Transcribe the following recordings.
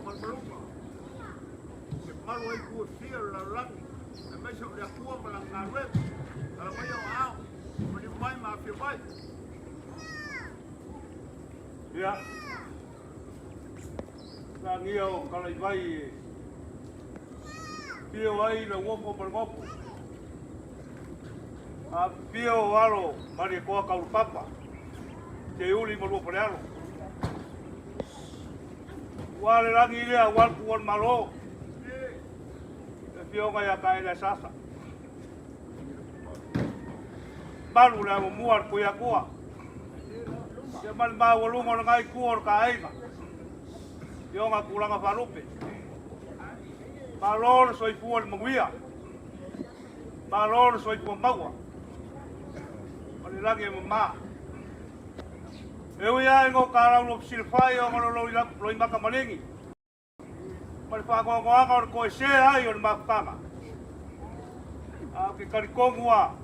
malumaluga. Se malu ai ku e fia o le lalolagi, aemaise o le Atua ma Lana galuega. Tala mai ou aao, maliu mai ma afio mai. Ia, lagia o Kalaivai e pio ai le uofo ma le gopo. A pio o alo Mariekoa Kaulupapa, te uli ma lua falealo. Ua le lagi lea ua le kuo le malo. Le fioga ia ka ele sasa. Malu le amomua le kuiakua. Ia ma le maualuga o le ngai kua o le kaaiga. Fioga kulaga falupe. Malo le soifua le manuia. Malo le soifua maua. O le lagi e mamā. E ui lava i ngō kālaulu o Silafai o ngā loi maka maligi. Ma le faanoanoaga o le toesē ai o le mafutaga. A o ke talitonu lava,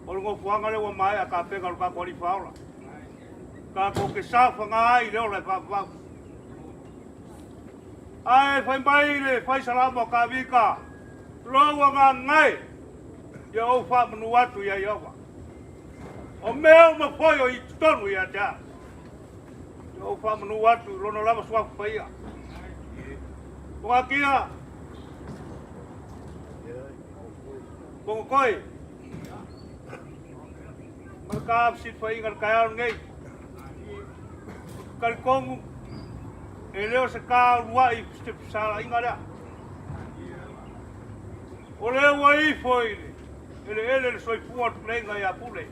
o le nofoaga lea ua maea tapena o le tatou Alii Faaola. Tatou te saofaga ai i le ola e faavavau. Ae fai mai le fai salamo a Tavita, Lou agaga e, ia ou faamanu atu ia Ieova. O mea uma foi o i totonu ia te au. Ia ou faamanu atu i lona lava suafa paia. Fogatia, Fogotoe, ma le tafesilifaina i le taeao lenei. Talitonu, e le o se ta uluai fesalaiga lea. O lea ua ifo i le eleele le soifua o le tuleiga ia Pule.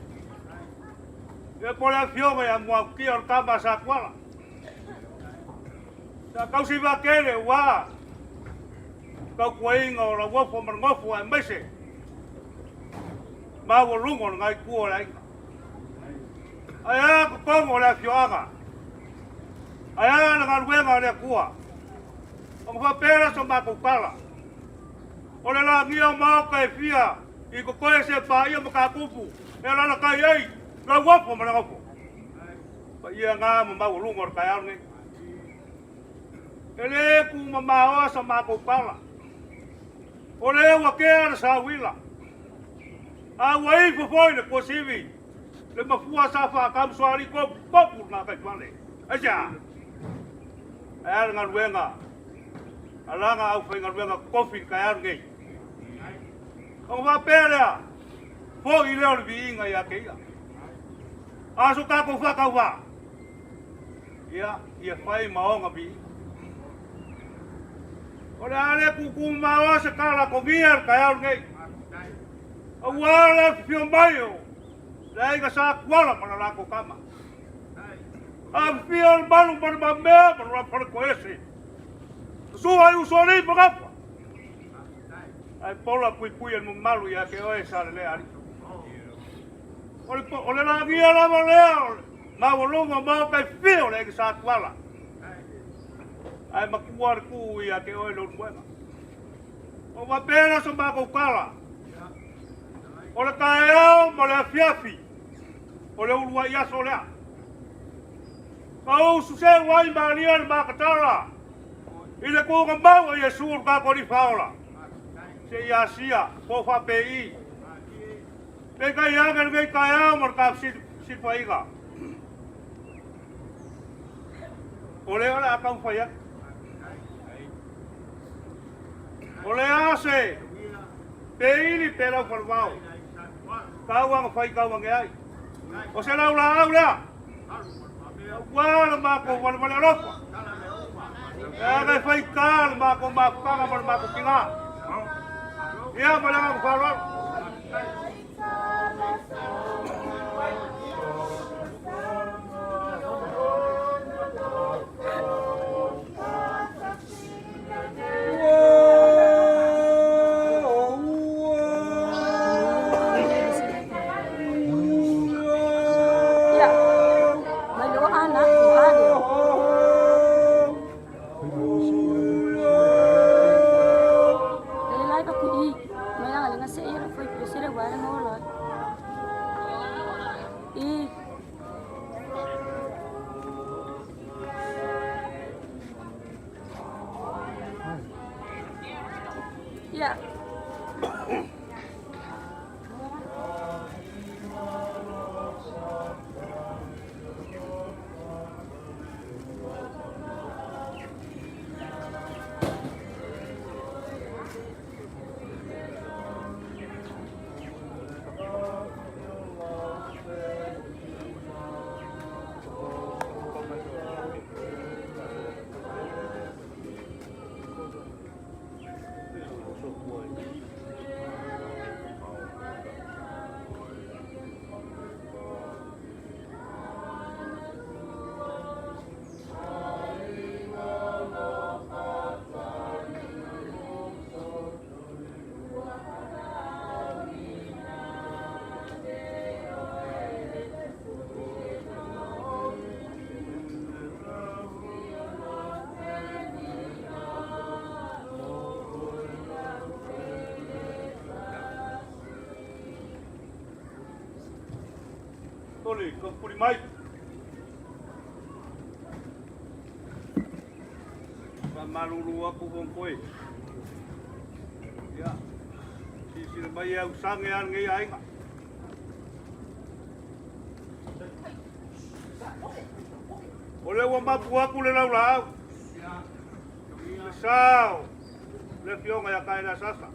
Ia po o le afioga ia Muautia o le tama a Satuala. Sa tausi vaatele ua tautuaina o Lauofo ma le nofo aemaise maualuga o lena itu o le aiga. Ae a totonu o le afioaga, ae a le galuega a le Atua. Ona faapea lea so matou tala, o le lagia o maota e fia i totoe se paia ma tatupu e alalatai ai Lauofo ma le nofo. Paia na ma maualuga o le taeao lenei. E le tumamaoa sa matou tala. O lea ua tea le sauila. A ua ifo foi le tuasivi, le mafua sa faatamusoalii topu le gataifale. Aisea? Ae a le galuega a lana aufaigaluega totofi i le taeao lenei? Ona faapea lea, foi lea o le viiga ia te ia. A so tatou faatauvā, ia, ia fai ma ona viiga. O le a le tutu maoa se tala togia le taeao lenei. Aua le afifio mai o le aiga Sa Tuala ma le latou tama. Afifio le malu ma le mamea ma le latou fale toese. Susua i usoalii ma gafa. Ae pola puipui e le mamalu ia te oe sa lelea alii. O le lagia lava lea o le maualuga o maota e fia o le aiga Sa Tuala. Ae matua le tu ia te oe Leulumoega. O faapea lea so matou tala. O le taeao ma le afiafi o le uluai aso lea. Ka ou suseu ai malia le makatala i le tuuga mau a Iesu o le tatou Alii Faaola. Se i asia po o faapei. Peitai ane lenei taeao ma le tafesilafaiga. O lea o le a taumafai atu. O le a se peili pe lau falevao. Tau aga fai tau age ai. O se lau laau lea. Ua le matou valevale alofa. E aga e fai tā le matou mafutaga ma le matou tina. Ia ma le agaga faaaloalo. Ia, mai le ana, ale. Le lai ba ku i, mai anga le ngase ia. Ia. Toli, kapuri mai. Faamalulu aku fongkoe. Ia. Silasila mai e ausage a lenei aiga. O lea ua mapu atu le laulaau. Le sao. Le afioga ia Kaela Sasa.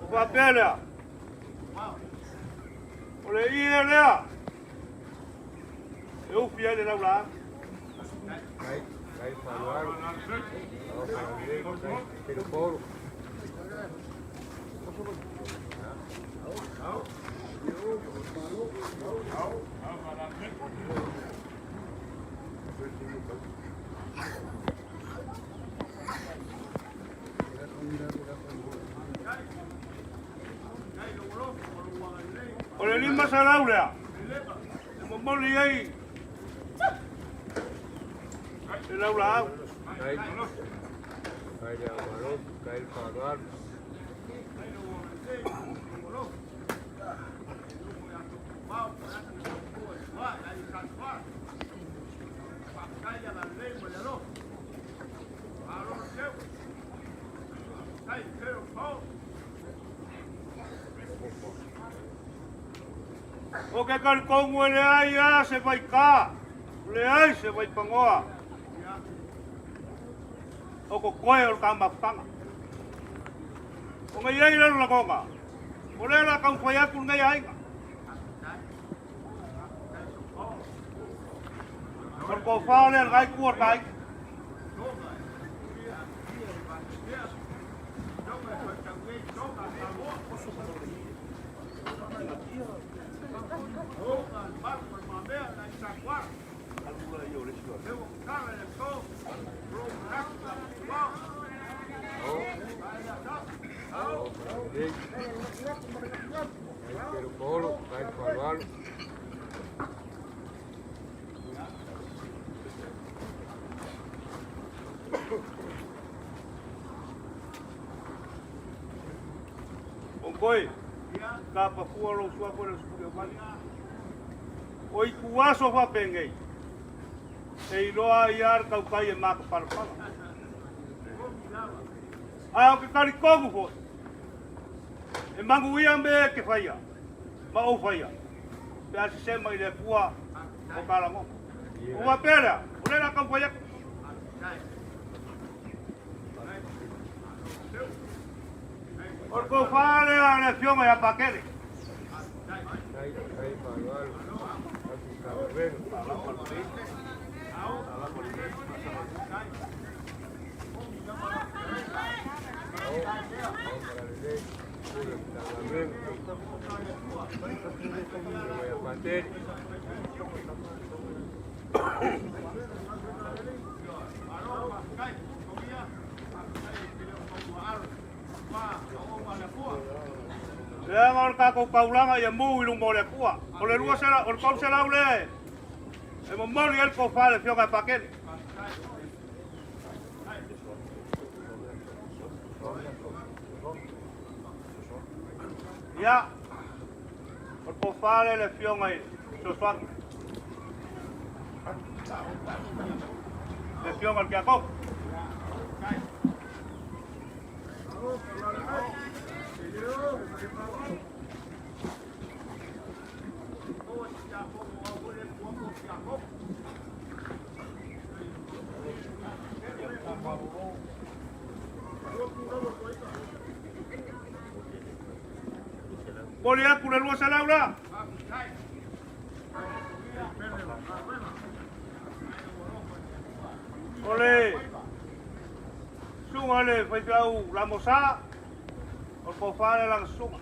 O faapea lea. O le ie lea. E ufi ai le laulaau. O le 500 lea. E momoli ai le laulaau. O ke talitonu e leai lava se vaitā, leai se vaipanoa. O totoe o le ta mafutaga. Ona i ai lea o le lagona, o lea o le a taumafai atu lenei aiga. O le tofa lea i lena itu o le ta aiga. Onkoi, tapa fua lou suafa o le Usupuliaumani. O ituaso faapenei, e iloa ai lava le tautai e matapalapala. Ae ou te talitonu foi, e manuia mea e te faia ma ou faia, pe a sesema i le Atua o ta lagona. Ua faapea lea, o lea o le a taumafai atu. O le tofa lea a le Afioga ia Pakele. Leaga o le tatou taulaga ia mu i luma o le Atua. O le 200, o le 300 lea e momoli ai le tofa a le Afioga ia Pakele. Ia, o le tofa lea i le Afioga i Fesoasoani. Le Afioga i le Tiakono. Momoli atu le 200 la. O le susuga le faifeau Lamosā, o le tofa lea lana susuga.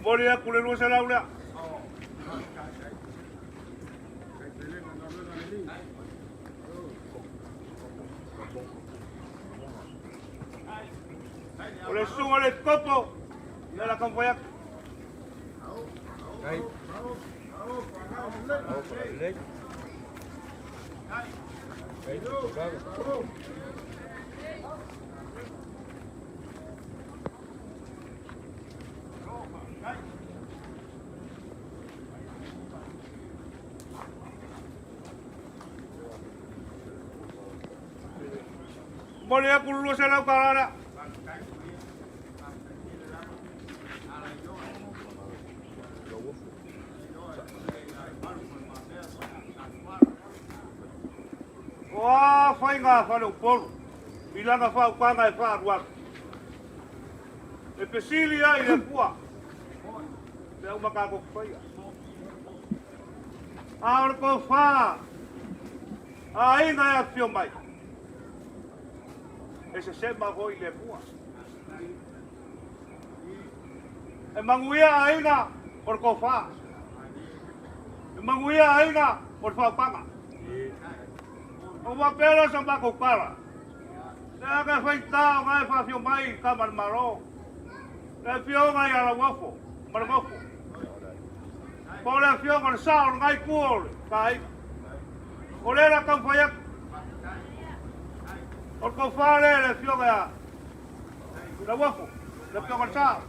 Momoli atu le 200 lea. O le susuga le Topo, lea la taumafai atu. Momoli atu le 200 tala lea. O a faiga a faleupolu i lana faautaga e faaalualu? E fesili ai le Atua, mea uma tatou te faia. A o le tofa a aiga e afifio mai, e sesema foi i le Atua. E manuia aiga o le tofa. E manuia aiga o le faautaga. Ua faapea lea o sa matou tala, le aga e faigata ona e faafio mai i tama a le Malo, le afioga ia Lauofo ma le nofo, po o le afioga o le sao o lena itu o le aiga. O lea o le a taumafai atu. O le tofa lea i le afioga ia Lauofo, le afioga o le sao.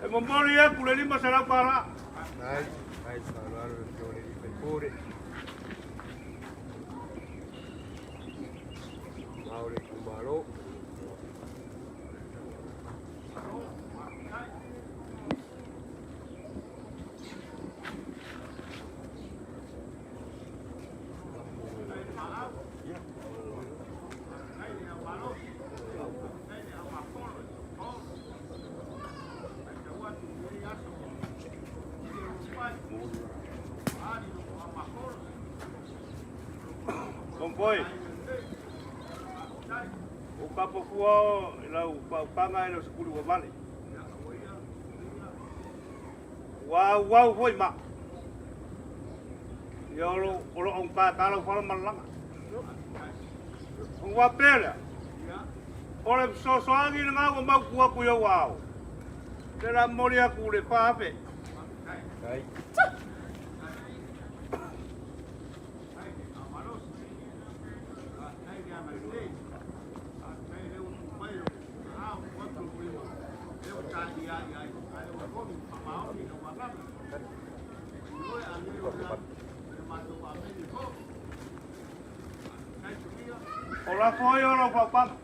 E momoli atu le 500 tala. Convoy. O kapofua o i lau faautaga e le o se kuli ua vale. Ua auau foi ma. Ia o lo o lo augata lau fala ma le laga. Ona faapea lea, o le fesoasoani lena ua mautu atu i ou ao, lea o le a momoli atu le 4,000. O lafo ai o lau faautaga.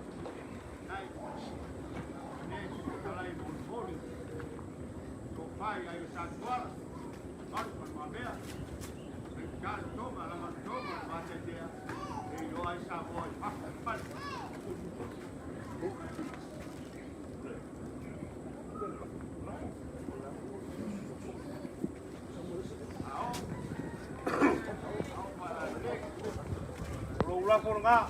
O lou lafo lena.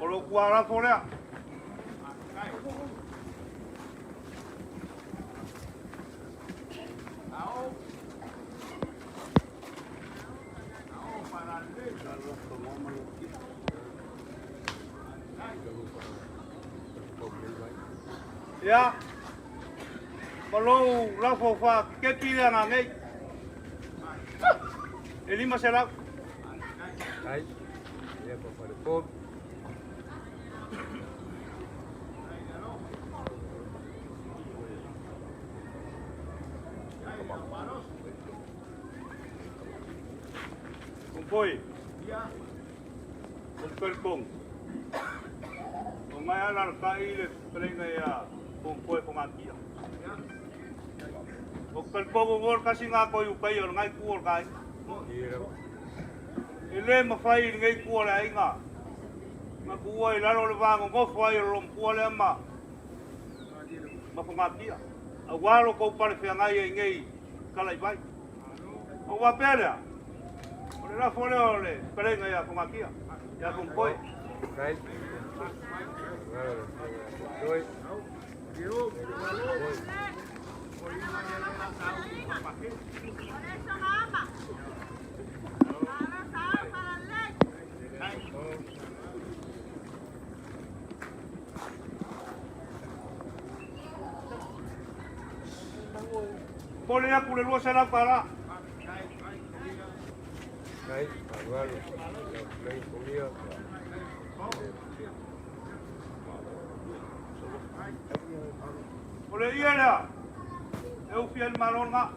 O lou tualafo lea. Ia, ma lou lafo faakekepi lea gagei e 500. Poi, o le O ngai ala le kai le pelenga ia pongpoi pongakia. O kalpongo ngol kasi ngā koi ukai o ngai ku o kai. E le mawhai i ngai ku o le ainga. Ngā kua i lalo le vāngo ngofo ai o lompua le ama. Ma pongakia. A walo kou pale whia ngai e ngai kala i vai. O wapelea. O le rafo lea o le pelenga ia pongakia. Ia pongpoi. Pole aku le 200 para. O le ia lea, e ufi ai le malo nga.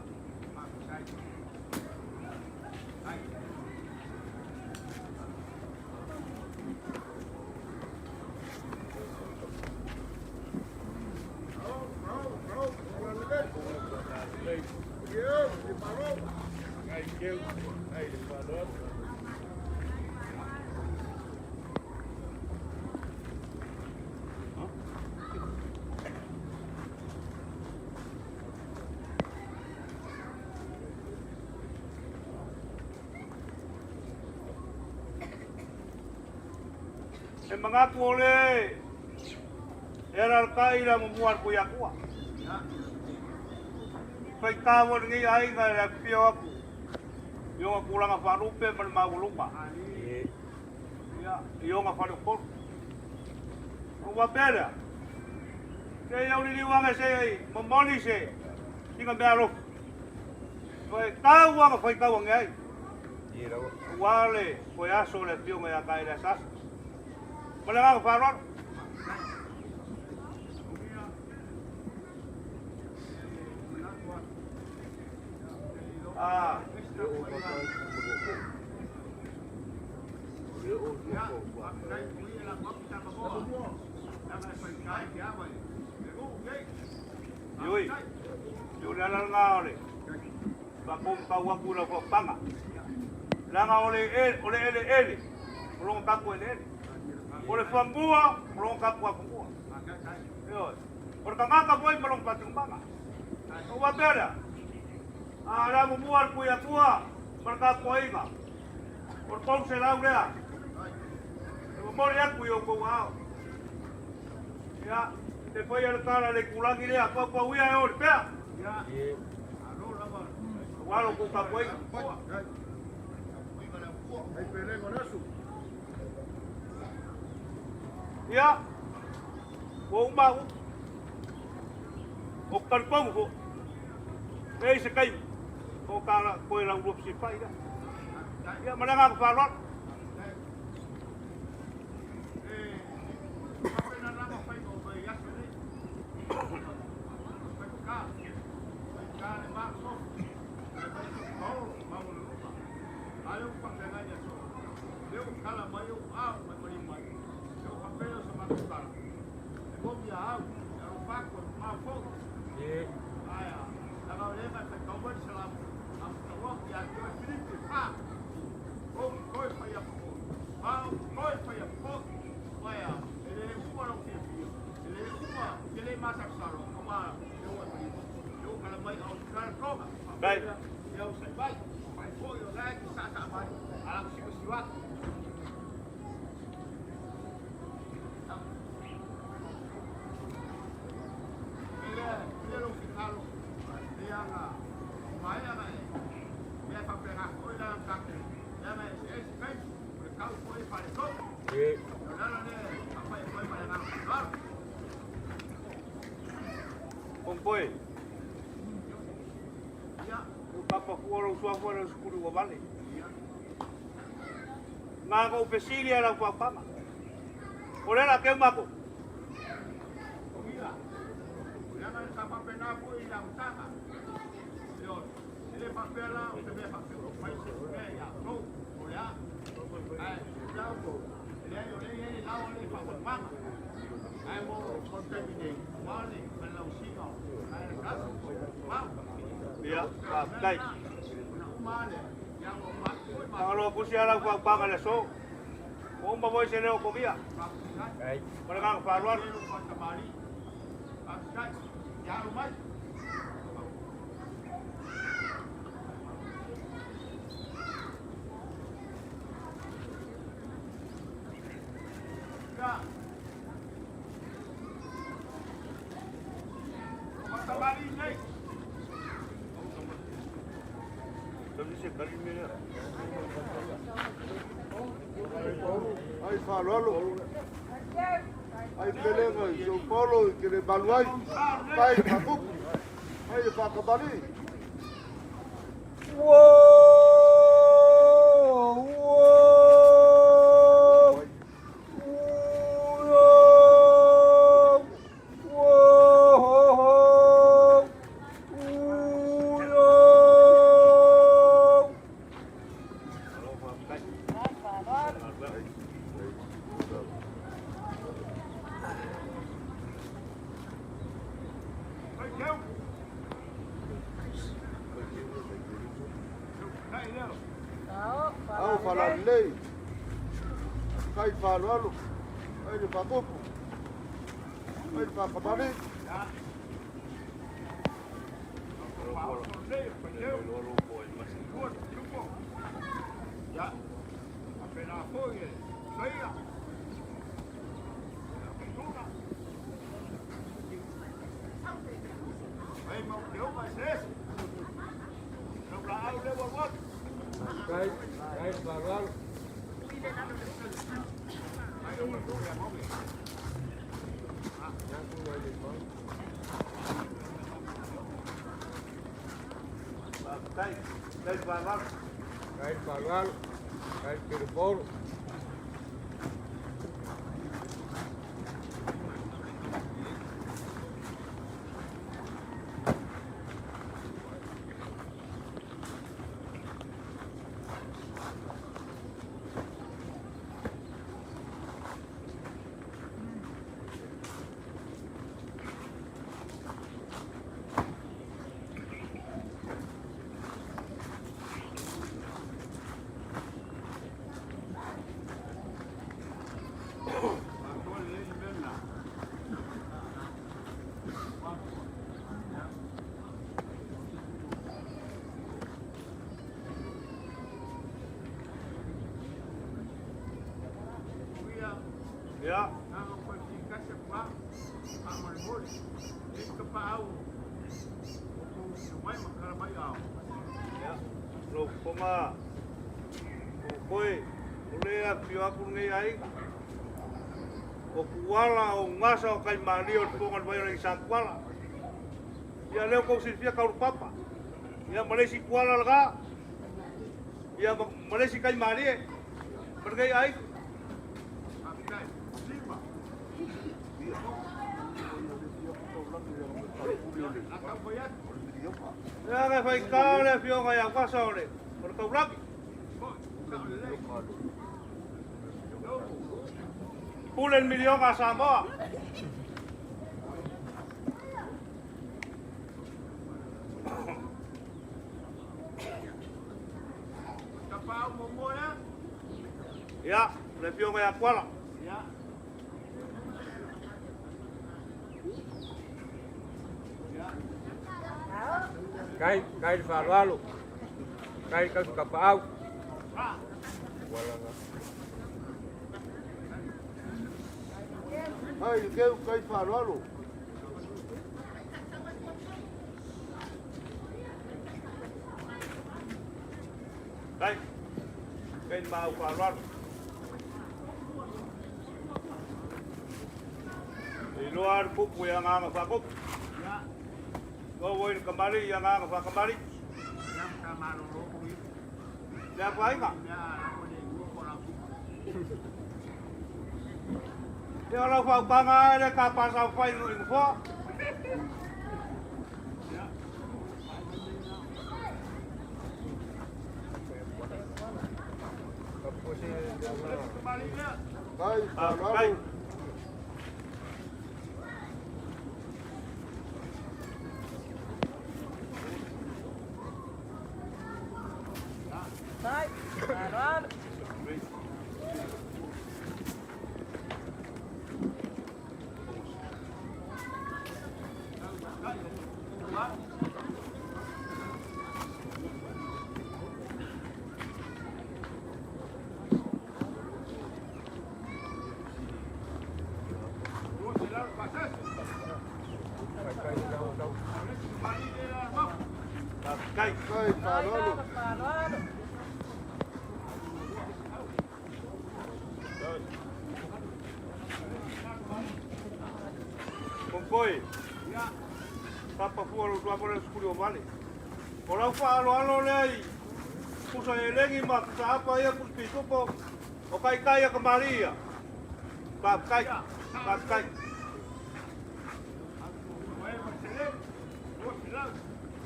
E mangaku o le e ara kai la mo muar ku ia kua. Fai kawo ngi ai nga la pio aku. Yo nga kulanga falupe ma ma uluma. Ia yo nga falu ko. O wa pera. Se ia uli wanga se ai momoni se. Singa me alo. Fai kawo nga fai kawo ngai. Wale ko aso le pio nga kai la sas. Wala nga faror. Ah. Yui. Yui la la nga ole. Ba pom pa wa ku la ko panga. La nga ole ole ele ele. Olonga ka ku ele ele. Ole fangua, olonga ka ku fangua. Yo. Ora ka nga ka boy malong patung panga. O wa pera. A la mo muar ku ia tua, mar ka ko inga. Or pom se la urea. E mo mori aku yo ko wao. Ya, te foi al kala le kulangi lea, ko ko uia e ole pea. Walo ku ka koi. Ia, ko uma u. O kalpongo ko. Ei se kai. O kala ko la ulo si fai da. Ia malanga ko farot. Vai. Pompoi. O papa fua lou suafa le sukulu ua vale. Ngā kou fesili a lau faupaga. O le la keu mako. Ia, faafetai. Tagaloa pusi a lau faupaga i le aso. Ua uma foi se leo o Kovia. Ma le agaga faaaloalo. Ai faaaloalo, ai pelega i sou polo i te le malu ai, mai fakupu, mai le faakamali. Au faalalelei, kai faaaloalo, ai le faakupu, ai le faakamali. Faafetai. Faafetai faaaloalo. Kai faaaloalo, kai telefolo. Ia. Ia, lou fofoga o koe, o lea afifio atu lenei aiga. O Kuala, o Gasa, o Kaimalie, o le Fofoga o le Vai o le Sa Kuala. Ia lea ua tou silafia Kaulupapa. Ia ma le isi Kuala lena. Ia ma le isi Kaimalie. Ma lenei aiga. Leaga e faigata le afioga ia Gasa o le taulagi. Pule le miliona a Samoa. Ia, le afioga ia Kuala. Kai, kai le faaaloalo, kai tausi tapaau. Kai le keu, kai faaaloalo. Kai, kai le maau faaaloalo. Iloa le kupu i agaga faakupu. Oo i le kamali'i i agaga faakamali'i. Le afaina. Ia o lau faautaga lava e le tapa saofai i nofoa. Faafetai. Faafetai. Konkoi. Papa fua lo tua pole skuli o vale. O lau faaaloalo lea i pusa elegi ma pusa apa ia pusa pisupo o kaikai a kamali ia. Faafetai. Faafetai.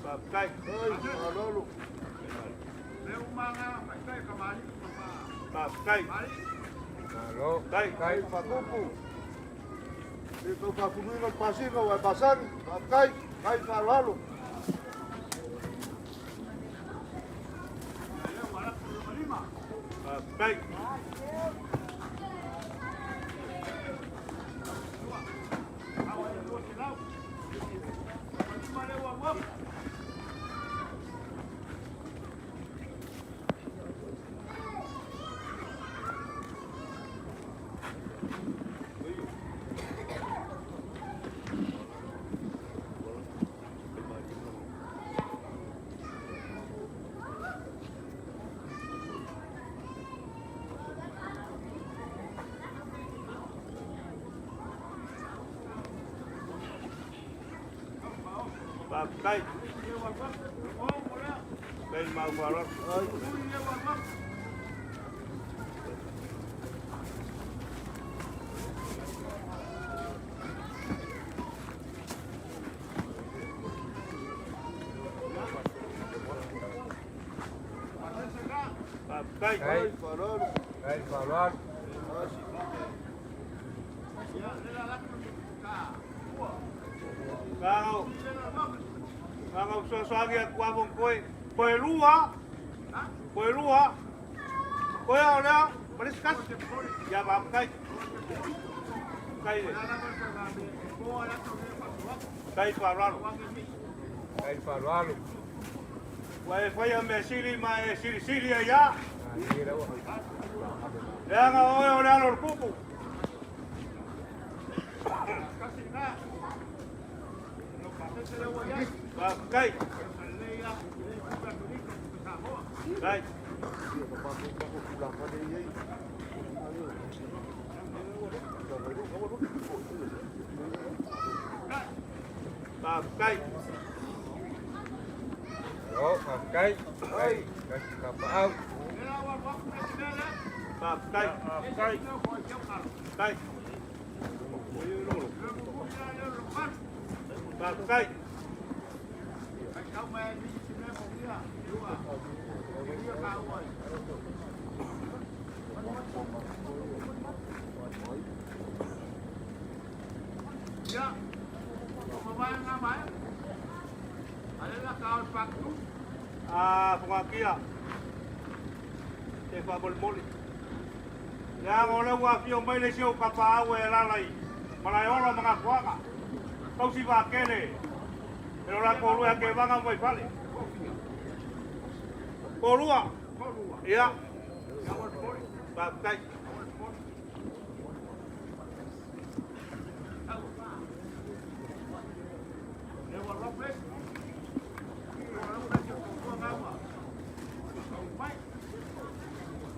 Faafetai. Faafetai. Faafetai. Kai fakupu. E tau faafuluina le pasina ua e masani. Faafetai, kai faaaloalo. Faafetai. Faafetai. Kai mau faaaloalo. Faafetai. Kai faaaloalo. Kai faaaloalo. Gagau. Gagau fesoasoani atu lava koe. Koe lua. Koe lua. Koe ao lea. Ma le isi tasi. Ia faafetai. Kai le. Kai faaaloalo. Kai faaaloalo. Ua e faia mea sili ma e silisili ai lava. Leaga o oe o le alo o le kupu. Faafetai. Kai. Faafetai. Malo, faafetai. Kai, kai tapaau. Faafetai. Faafetai. Faafetai. A Fugakia. Te faamolemole. Leaga o lea ua afio mai le isi ou kapaau e alaala i Malaeola ma Gafuaga. Tausi vaakele e lo latou lua ia Tevaga ma Vaifale. Toalua. Ia. Faafetai.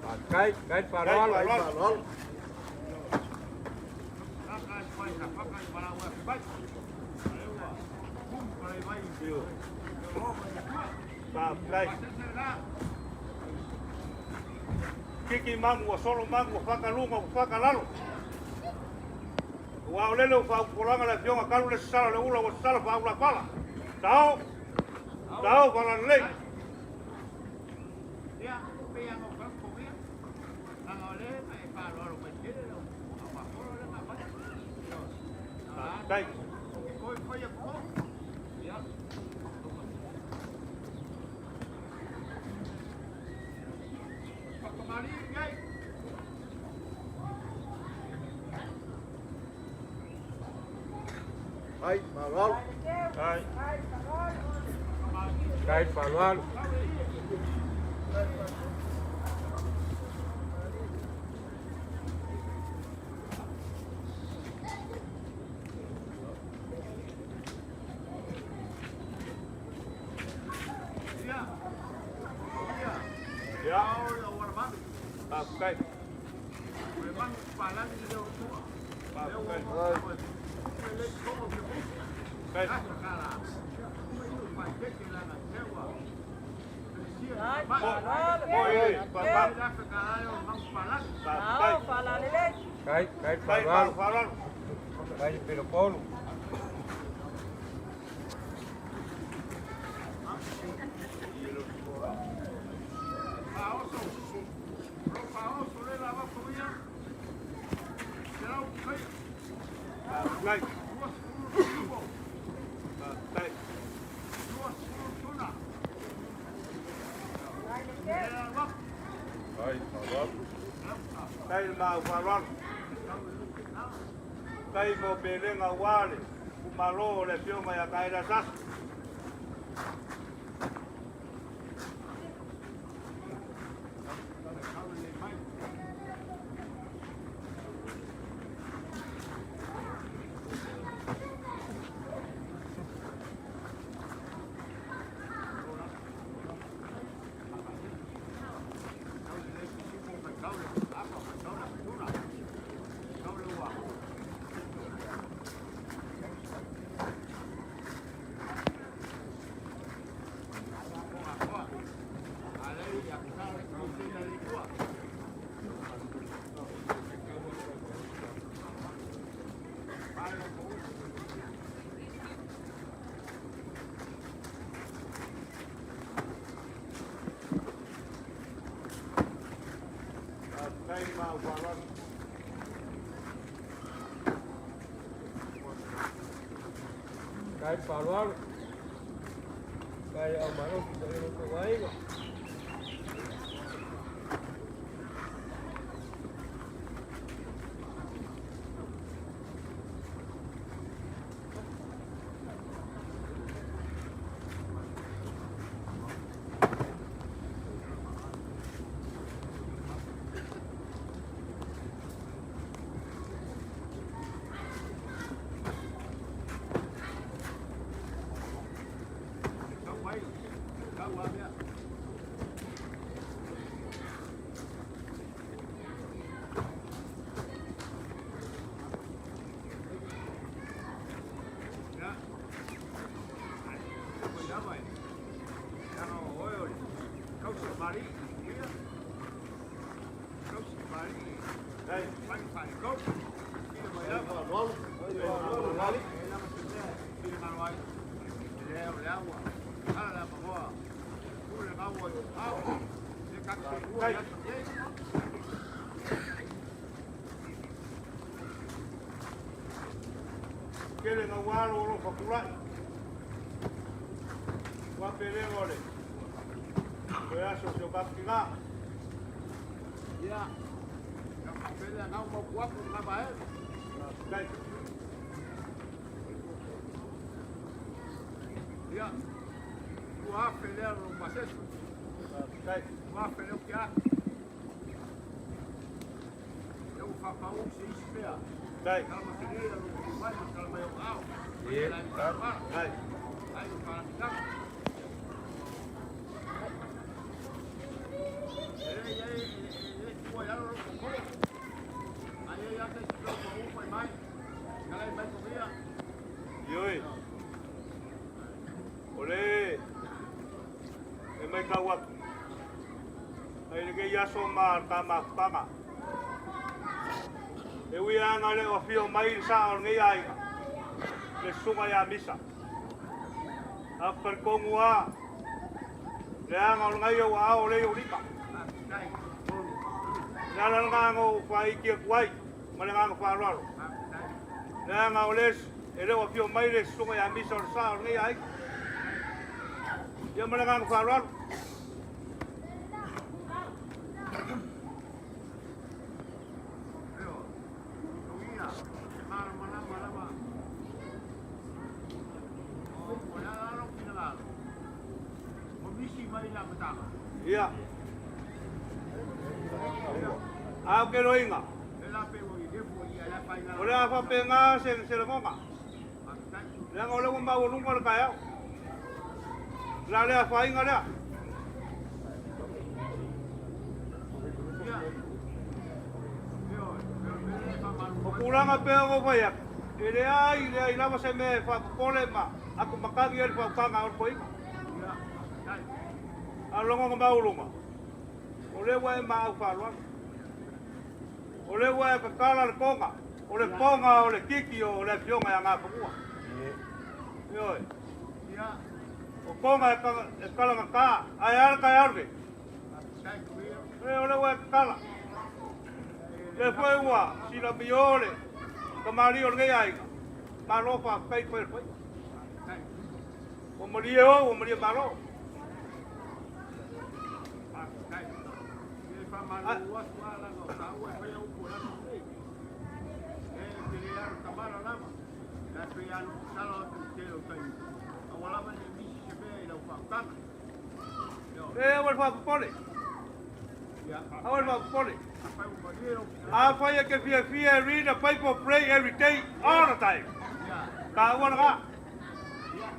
Faafetai, kai faaaloalo. Kai faaaloalo. Faafetai. Kiki magu ua solo magu ua fakaluga ua fakalalo. Ua o lele ua faaupolaga le afioga talu le sasala o le ula ua sasala faaulafala. Sao! Sao falalelei. Faafetai. Ai, malo. Ai. Kai faaaloalo. Ia. Faafetai. Faafetai. Faafetai. Moi, faafetai. Faafetai. Kai kai Kai faaaloalo. faaaloalo. Kai pelopolu. Faafetai. Faafetai. Kai faaaloalo. Tai le mau faaaloalo. Tai mo pelega ua le kumalo o le afioga ia Kaela Sasa. Faafetai le mau faaaloalo. Kai faaaloalo. Kai au malosi sa ilo tauaiga. Kele na ualo o lo fakulai. Ua pelega o le. Toe aso o se o kapikiga. Faafetai. Faafetai. Tai. Tai. Matau atu, mai lenei aso ma le ta mafutaga. E ui lava ina le o afio mai le sao o lenei aiga, le susuga ia Misa. Ae ou te talitonu lava, leaga o lena i ou aao o lea i ou lima. O le ala lena na ou faaiti atu ai ma le agaga faaaloalo, leaga o le e le o afio mai le susuga ia Misa o le sao o lenei aiga. Ia ma le agaga faaaloalo. Ia. A o ke loiga. O le a faapena se lagona. Leaga o lea ua maualuga le taeao. O le a le afaina lea. O tulaga pei ona ou fai atu, e leai, leai lava se mea e faapopole ma atumatagi ai le faautaga a Olotoeaina. A o le lagona maualuga, o lea ua e maau faaaloalo. O lea ua e tatala le toga, o le toga o le titi o le afioga ia Nafanua. Ioe. O toga e talagata, ae a le taeao lenei? E, o lea ua e tatala. Lea foi ua silamio le tamalii o lenei aiga. Malo faafetai fai o le faiva. Ua malie o, ua malie malo. E faamalulu atu lava leaga o taua e faia upu o le aso lenei. E tele lava le tamala lava, ae pei lava ona ou tatalo atu i le tele o taimi, aua lava ne i misi se mea i lau faautaga. Ioe. E aua le faapopole. Ia. Aua le faapopole. Afai ua malie lou finagalo. Afai e te fiafia e read the Bible, pray every day, all the time. Ia. Taua lena. Ia.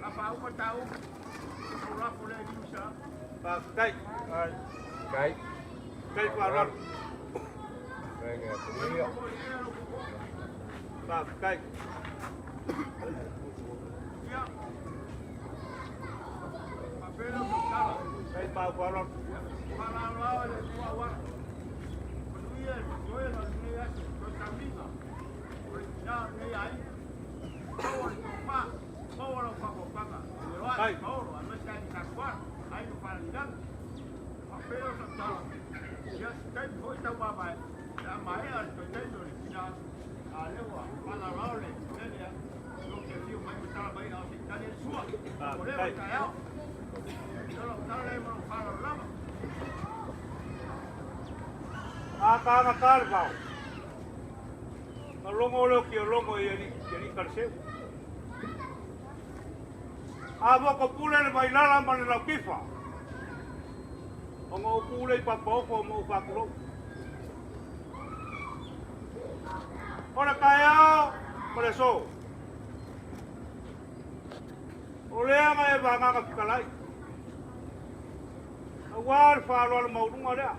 A faauma tāua, ona ou lafo lea i 500. Faafetai. Kai. Kai faaaloalo. Faafetai. Kai mau faaaloalo. Kai. Ia se taimi foi tau vaavaai, pe a maea le toe taimi o le tina, a lea ua faalalao le mea lea, tou te afio mai ma tala mai a o se i tali ai le sua. O lea ua taeao. Ia o lau tala lea ma lou faaaloalo lava. A tagata le vao, na logo lea o Kiologo i alii, i alii Kaleseu. A voko pule le Vailala ma le Laukifa, ona ou pule i Papaofo ma ou faatulou. O le taeao ma le aso, o lea na e vagaga fetalai, aua le faaaloalo maualuga lea.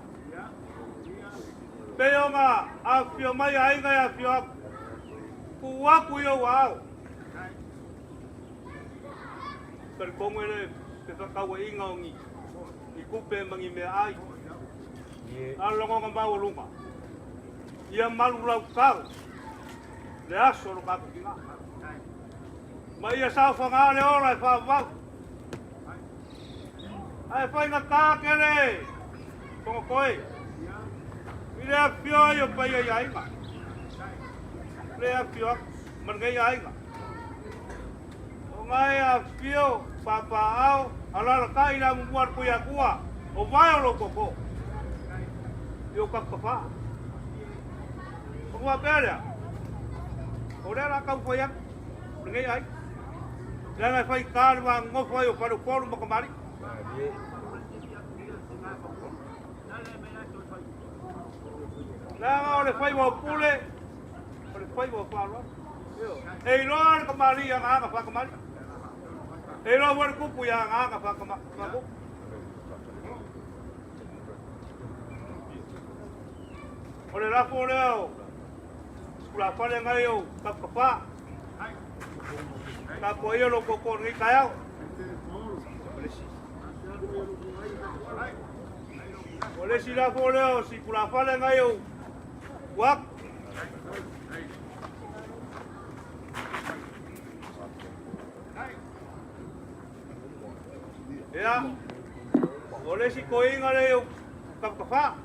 Pei ona afifio mai aiga e afifio atu, tuu atu i ou aao. Talitonu e le fefaatauaiga o ni tupe ma ni meaai, a o le lagona maualuga, ia malulautau le aso o lo tatou tina, ma ia saofaga le ola e faavavau. Ae faigata tele Togotoe i le afifio ai o paia i aiga, le afifio atu ma lenei aiga. O ngai afifio papaao alalatai le amumua a le Tuiatua o vae o lou toto i o tatou tafā. Ona faapea lea, o lea o le a taumafai atu lenei aiga, leaga e faigata le va nonofo ai o faleupolu ma tamalii. Leaga o le faiva o pule, o le faiva o faaaloalo. E iloa le tamalii i ana aga faatamalii. E iloa foi le tupu i ana aga faatupu. O le lafo lea o tulafale nai o tafatafa. Tapuaia lou tootoo i lenei taeao. O le isi lafo lea o si tulafale ngai o uaku. Ia, o le isi toeaina lea o Tafatafa.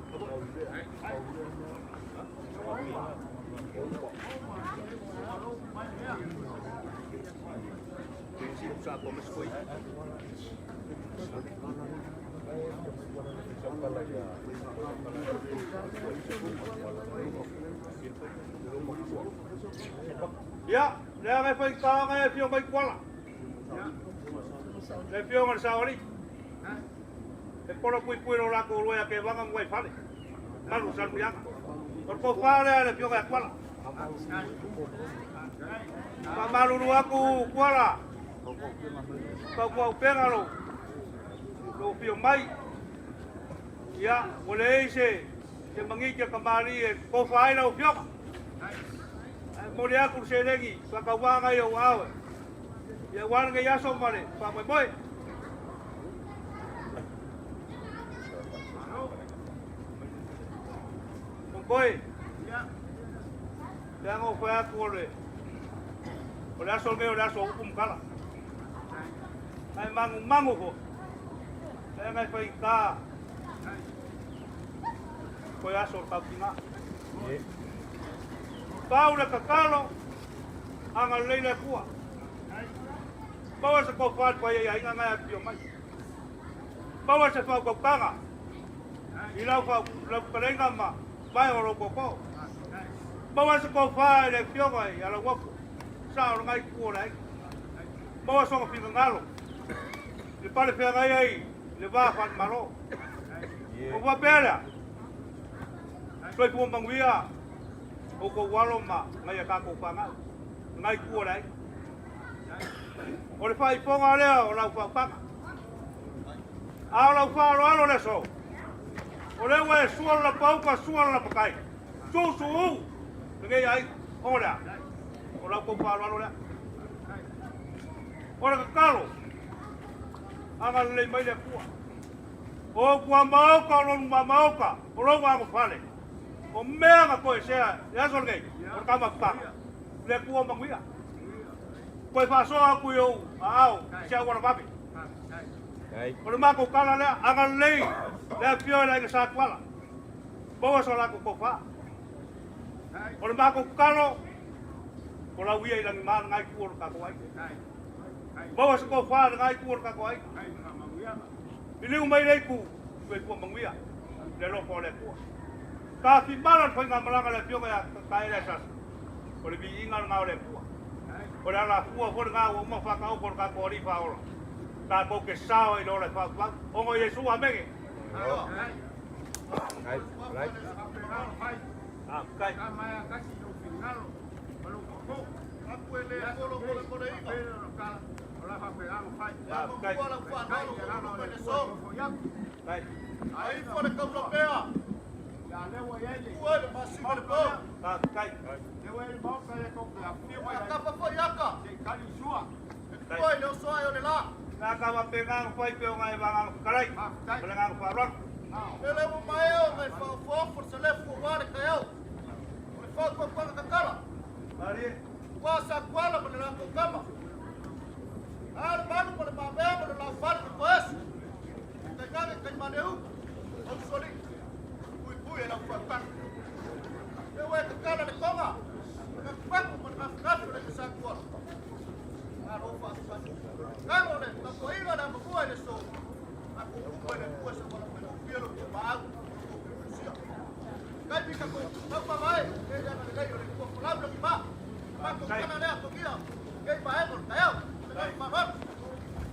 Ia, lea e fai taga e afio mai Kuala. Le afioga le Saoalii. E pola puipui lo latou lua ia Tevaga ma Vaifale. Malu Salemuliaga. O le tofa lea le afioga ia Kuala. Faamalulu atu Kuala. Tautuaupega lou lou afio mai. Ia, ua leai se se magiti a tamalii e tofa ai lau afioga. Ae momoli atu le seleni faatauvaga i ou aao e Ia aua lenei aso ma le faamoemoe. Moe, leaga ua fai atu o le o le aso lenei o le aso o upu ma tala. Ae manumanu foi, leaga e faigata toe aso o le tautiga. Pau le tatalo, agalelei le Atua. Maua se tofa i le paia i aiga na e afifio mai. Maua se faautautaga i lau fetalaiga ma vae o lou tootoo. Maua se tofa i le afioga ia Lauofo, sao o lena itu o le aiga. Maua sona finagalo i le pale feagai ai i le va faale-Malo. Ua faapea lea, soifua manuia outou alo ma nai a tatou fanau, lena itu o le aiga. O le faaipoga lea o lau faautaga. A o lau faaaloalo le aso, o lea ua e sua le lapauta, sua le lapatai, suusuu lenei aiga. O le a? O lau tou faaaloalo lea. O le tatalo, agalelei mai le Atua. O tua maota, o lou maota, o lou agofale, o mea na toesea i le aso lenei, o le tama le Atua manuia. Toe faasoa atu i ou aao i se auala vave. O le matou tala lea, agalelei le afifio i le aiga Sa Tuala, maua so latou tofa. O le matou tatalo, o lau ia i lagima lena itu o le tatou aiga. Maua se tofa i lena itu o le tatou aiga. Liliu mai le itu, soifua manuia le alofa o le Atua. Tafimala le faigamalaga a le afioga ia Taele Asasa, o le viiga lena o le Atua. O le alafua foi lena ua uma ona faataoto e le tatou Alii Faaola, tatou te sao ai i le ola e faavavau. Ona o Iesu, amene. Faafetai. Faafetai. Faafetai. Na ka faapena ona fai pea o nai vagaga fetalai ma le agaga faaaloalo. Malie.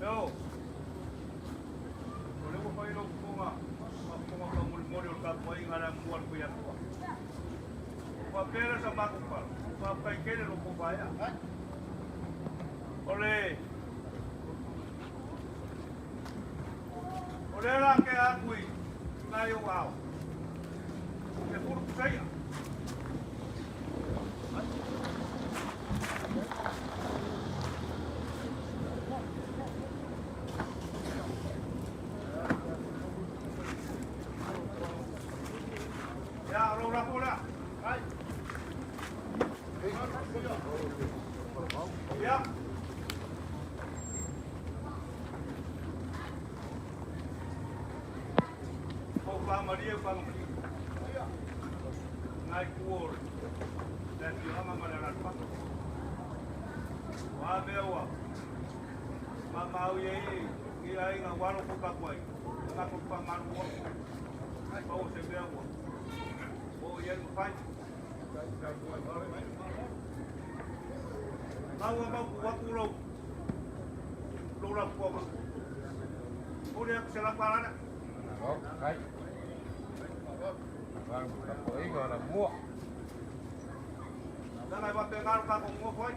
Eo. O lea ua fai lou fofoga ma fofoga taumolimoli o le tapuaiga a le amua a le Tuiatua. Ua faapea lea sa matou tala, faafetai tele lo outou vaea. O le O lea la tea atu i nai ou ao, e pulupusaia. Malo la fola. Ai. Ia. O fa Maria fa Maria. Ngai kuo. Le fioga ma le rapa. Wa mea ua. Ma mau ia i ai ngā waro ko ka koe. Ngā ko pa maru ua. Ai pa o se mea ua. O ia no fai. Mau mau ku waku lo. Lo la kuama. O le se la parana. Kai. Vang tapoiga la mua. Nana i wape ngaro ka ko ngō foi.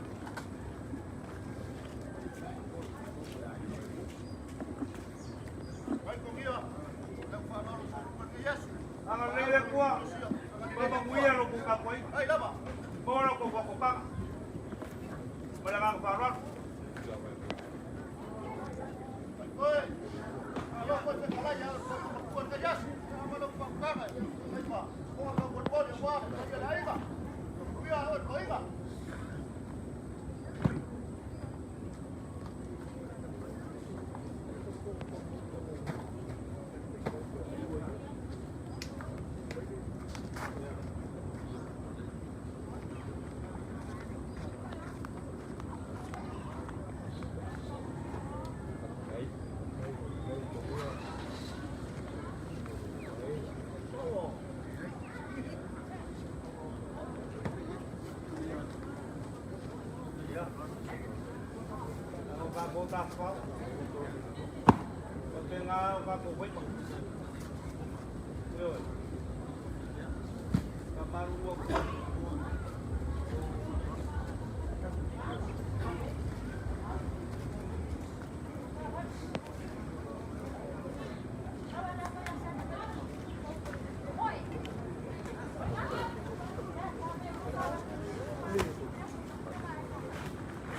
Anga lele kua. Papa muia lo ku ka koe. Ai lava. Mora ko ko panga. Mala ngā wharoa. Oi. Alo ko te kala ya ko ko te yasu. Ama lo pa kanga. Ai pa. Ko ko ko ko le wa ko te la iga. Kuia o ko iga. Kai. Ia. O ka ko ta whao. O te ngā o ka ko waipa. Oi. Ka maru ua ko.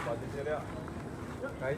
Pa te lea. Kai.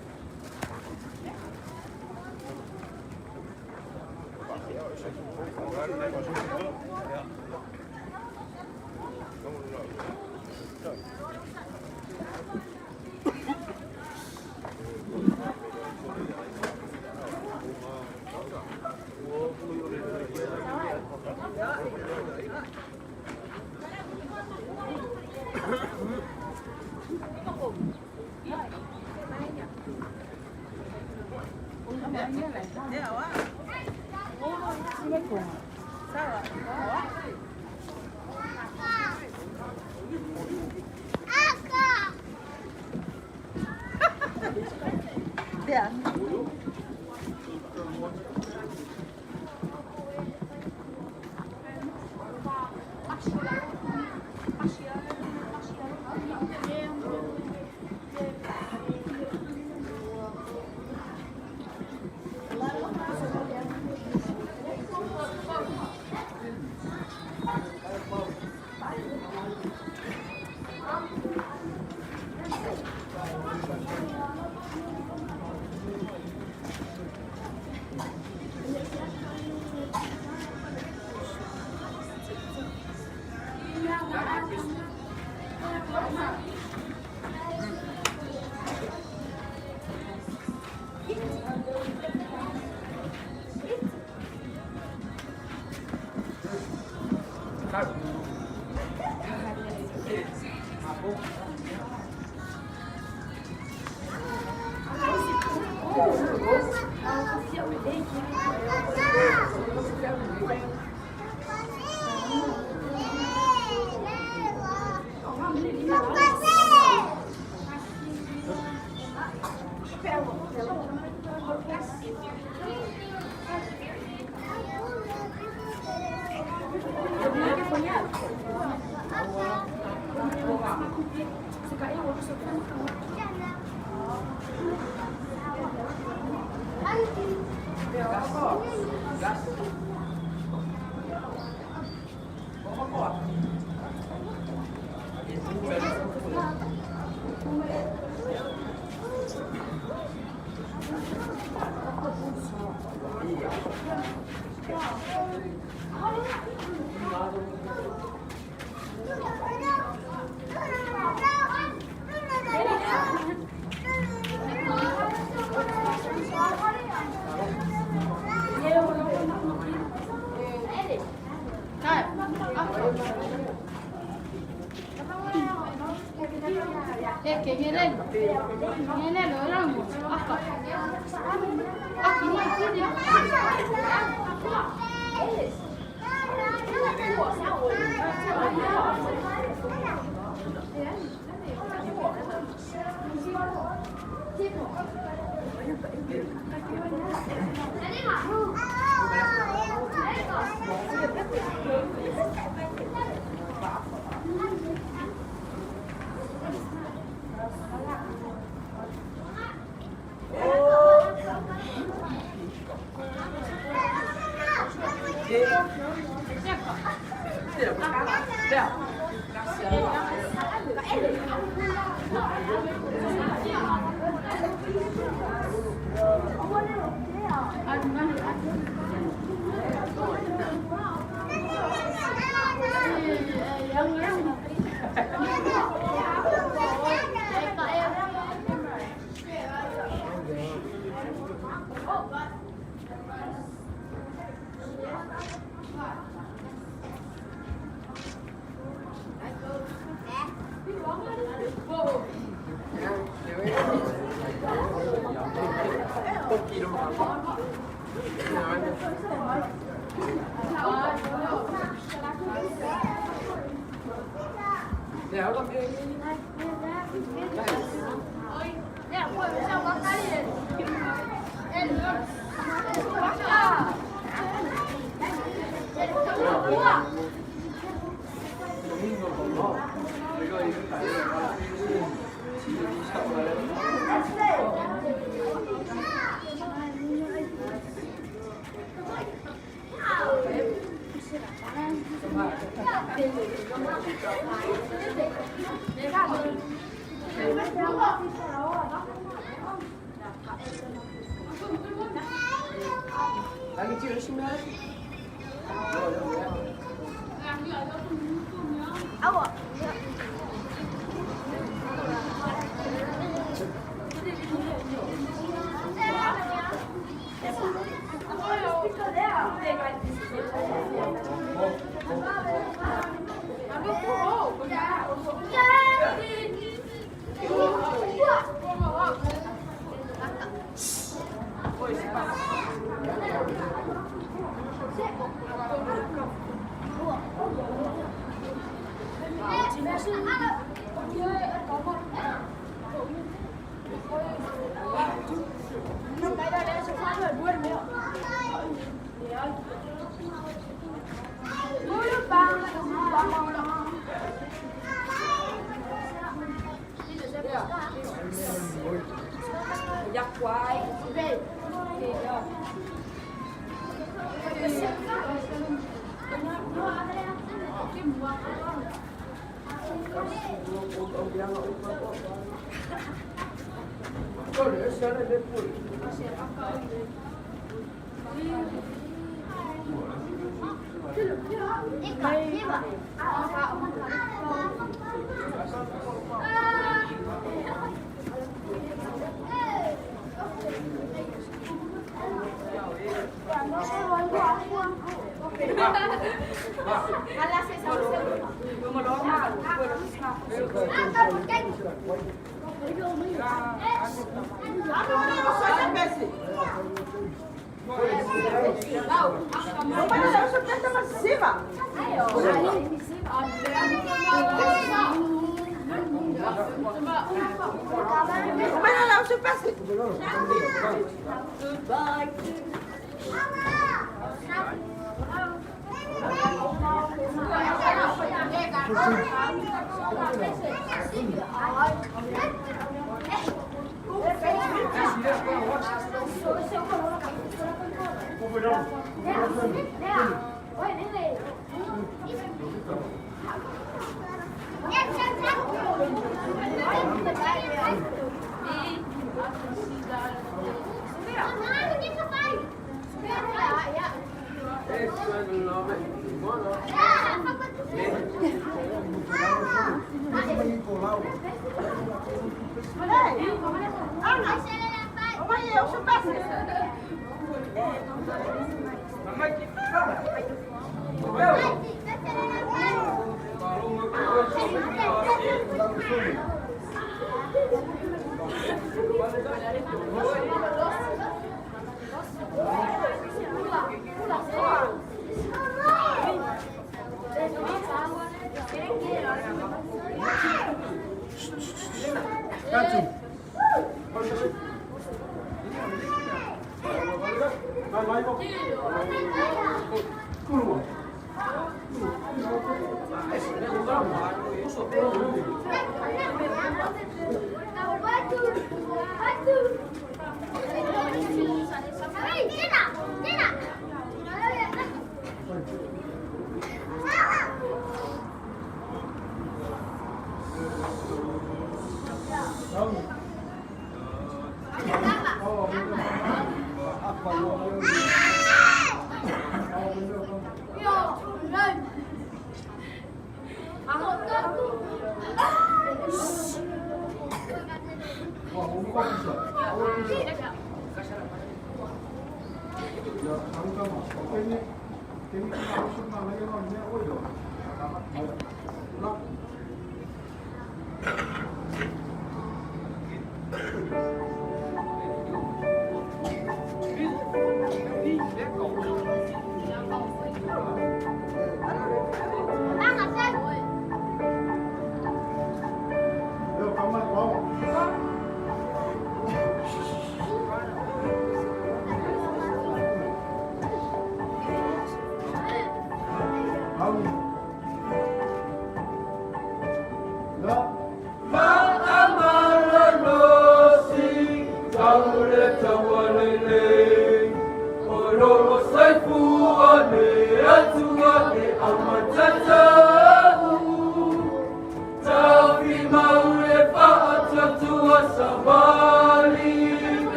Thank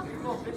Come.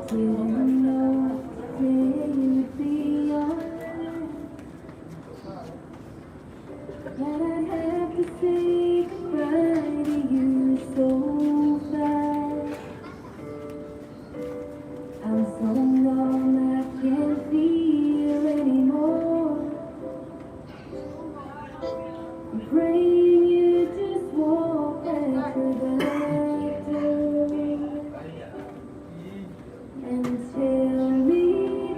Didn't know that you'd be your last. That I'd have to say goodbye to you so fast. I'm so numb, I can't feel anymore. I'm praying you just walk back through that door and tell me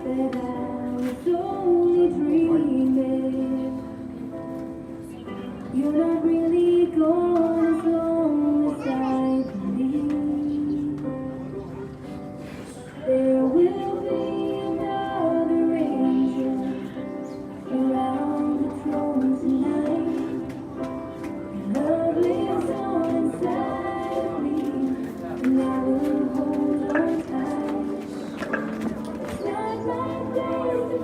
that I was only dreaming. You're not really gone as long as I believe. There will be another angel around the throne tonight. Your love lives on inside of me, and I will hold on tight. It's not my place to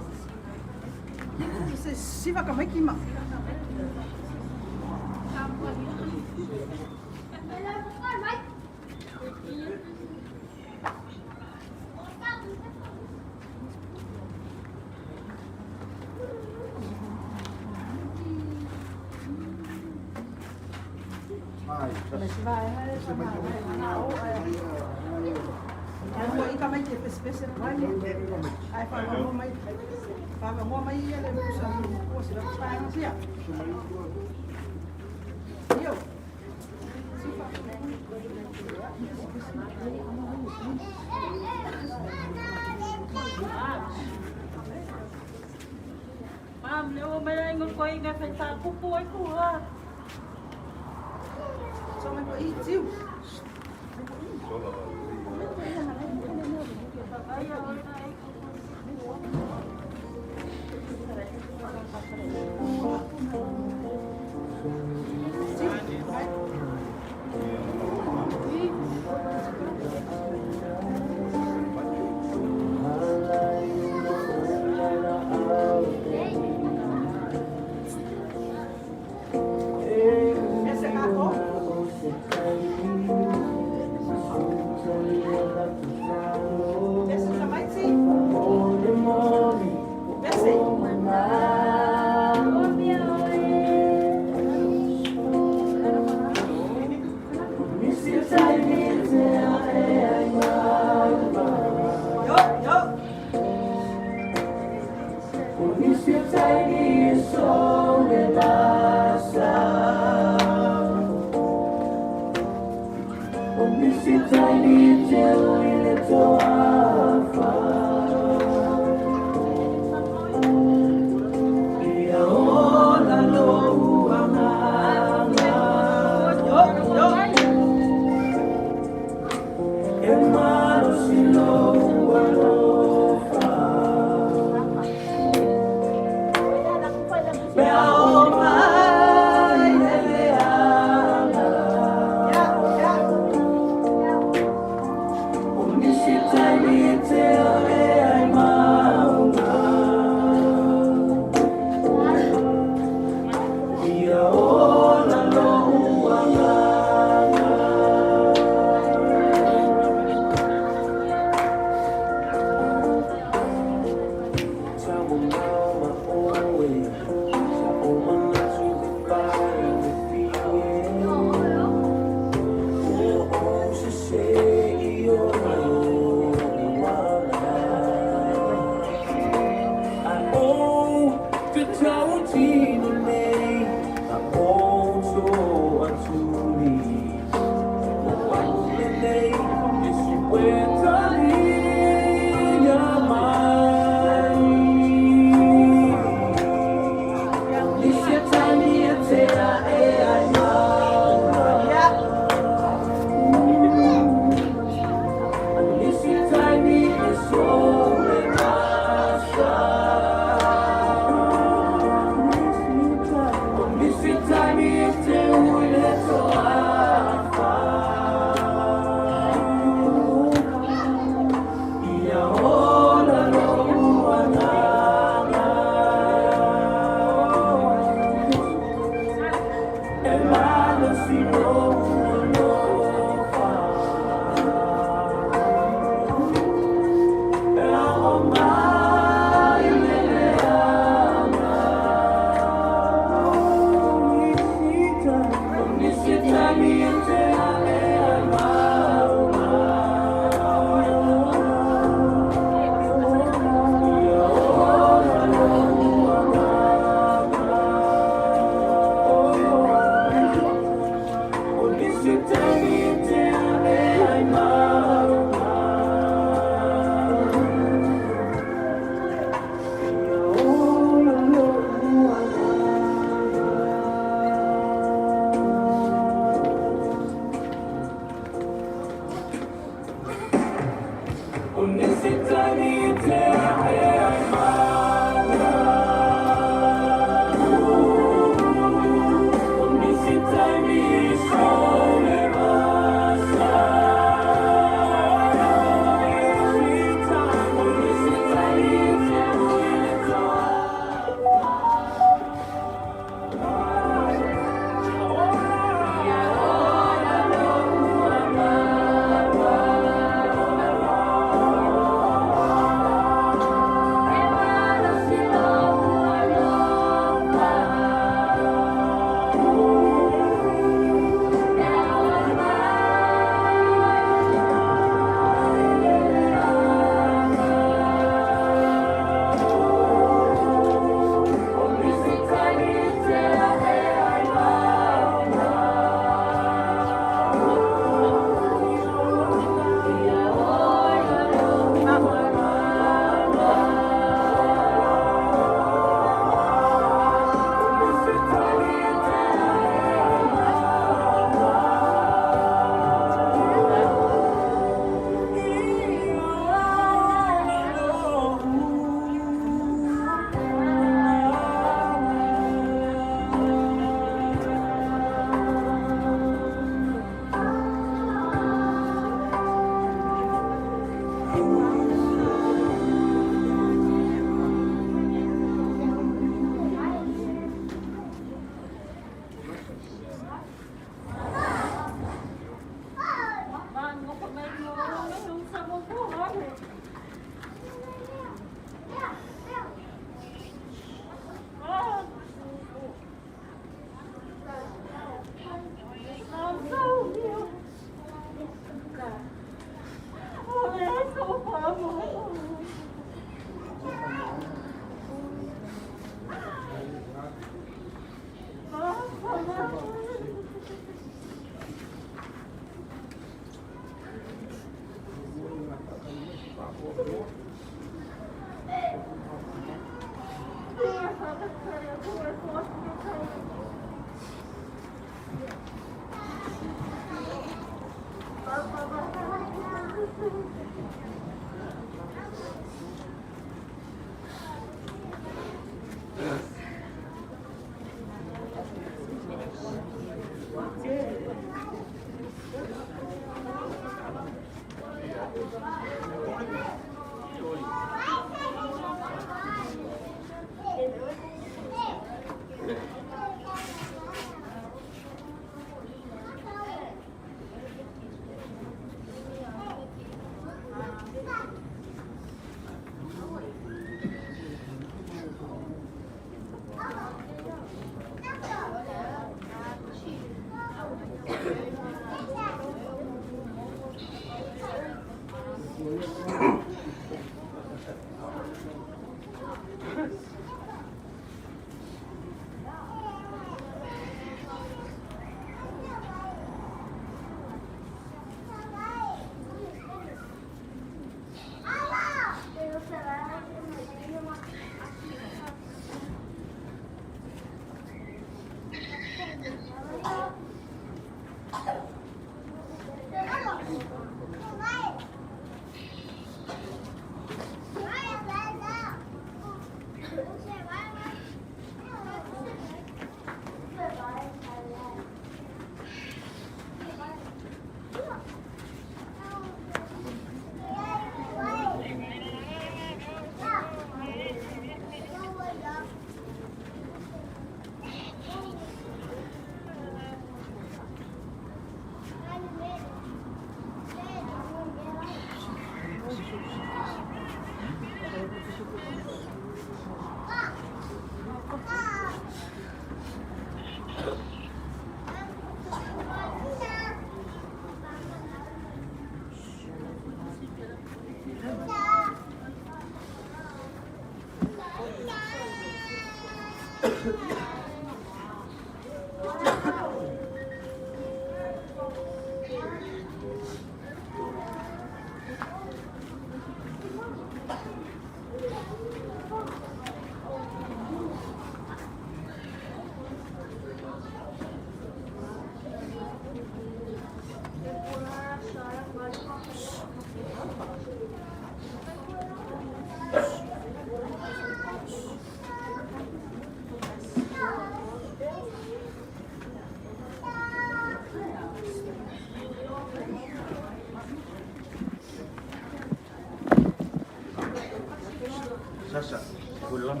Sasa, ulang.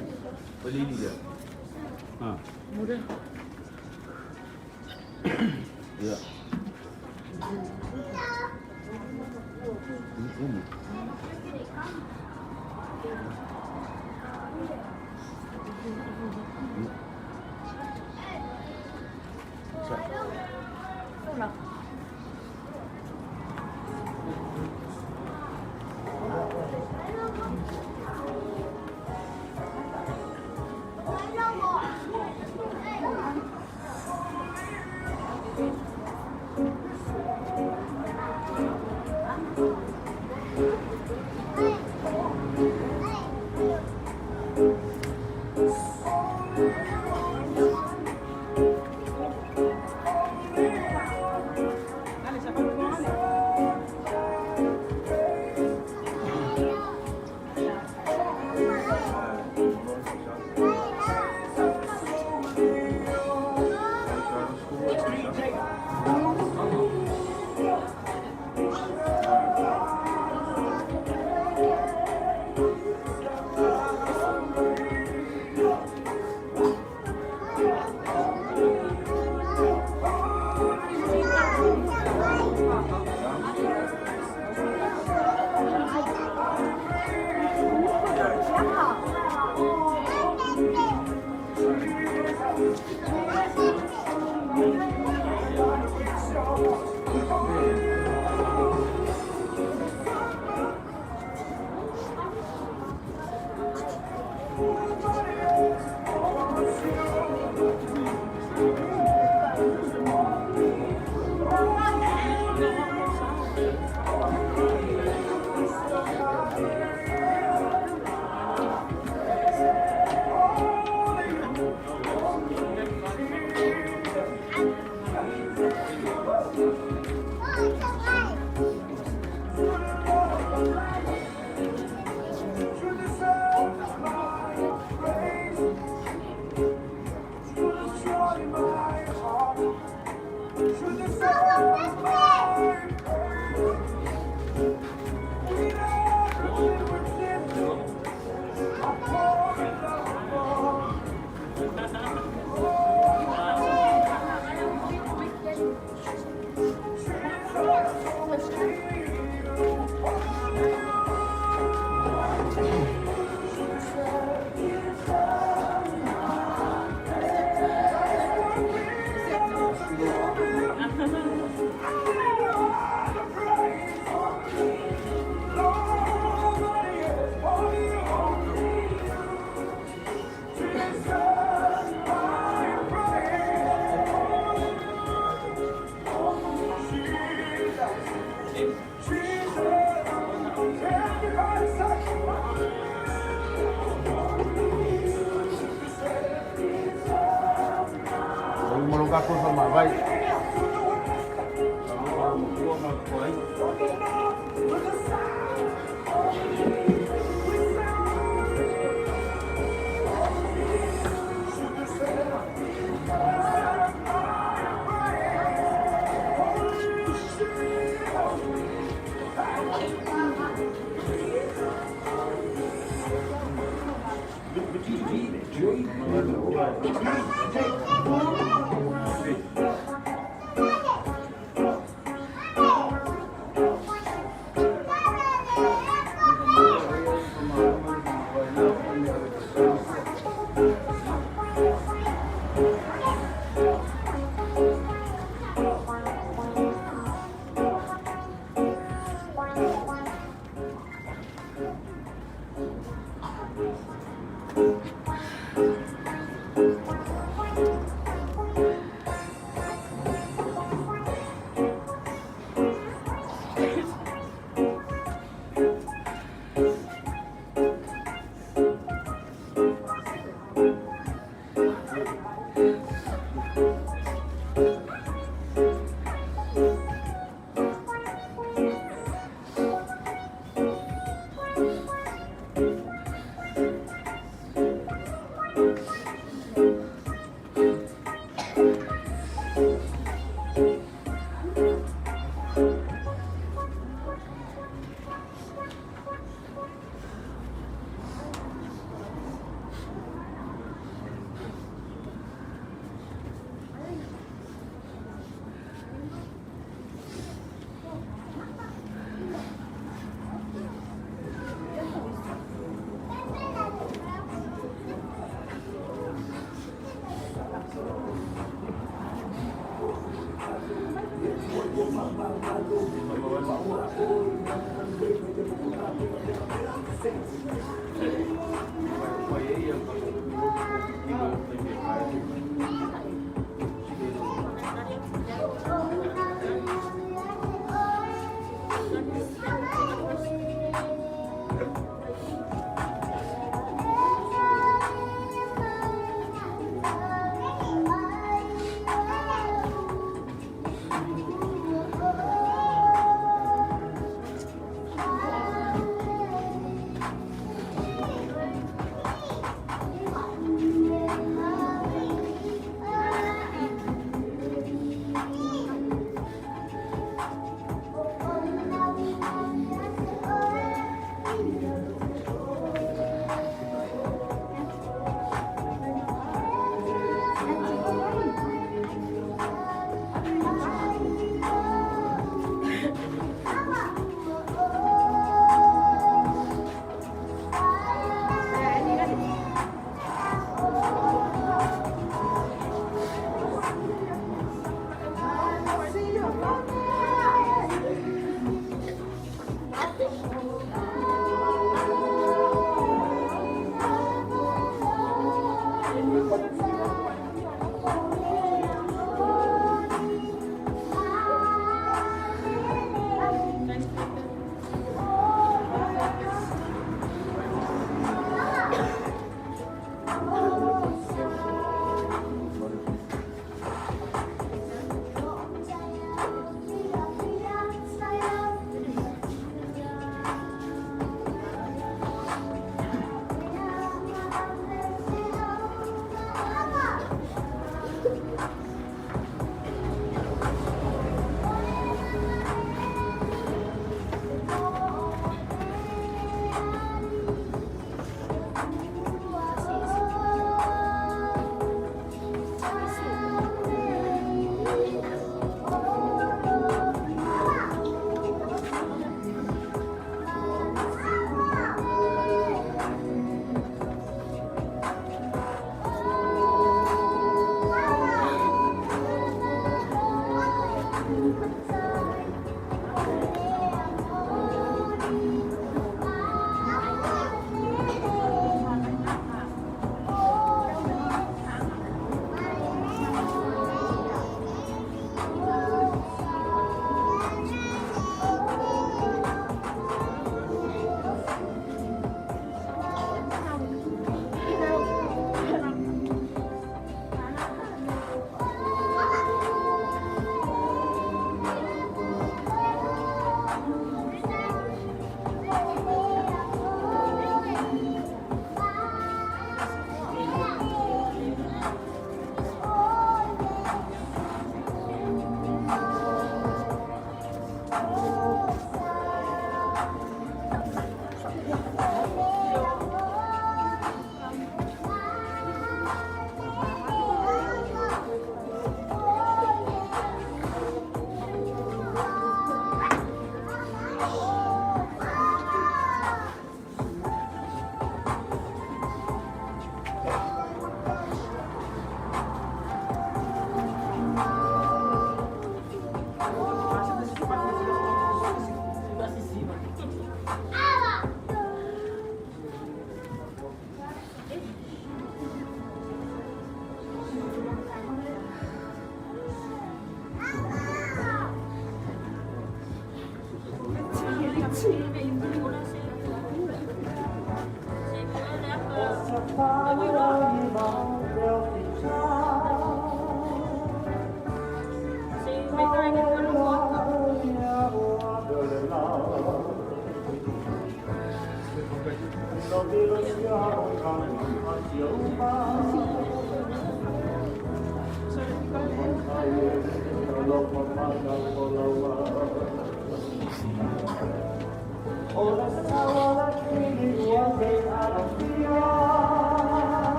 Pelili dia. Ha. Mudah. Ya. Ini. Ulang. Vai.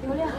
Julia.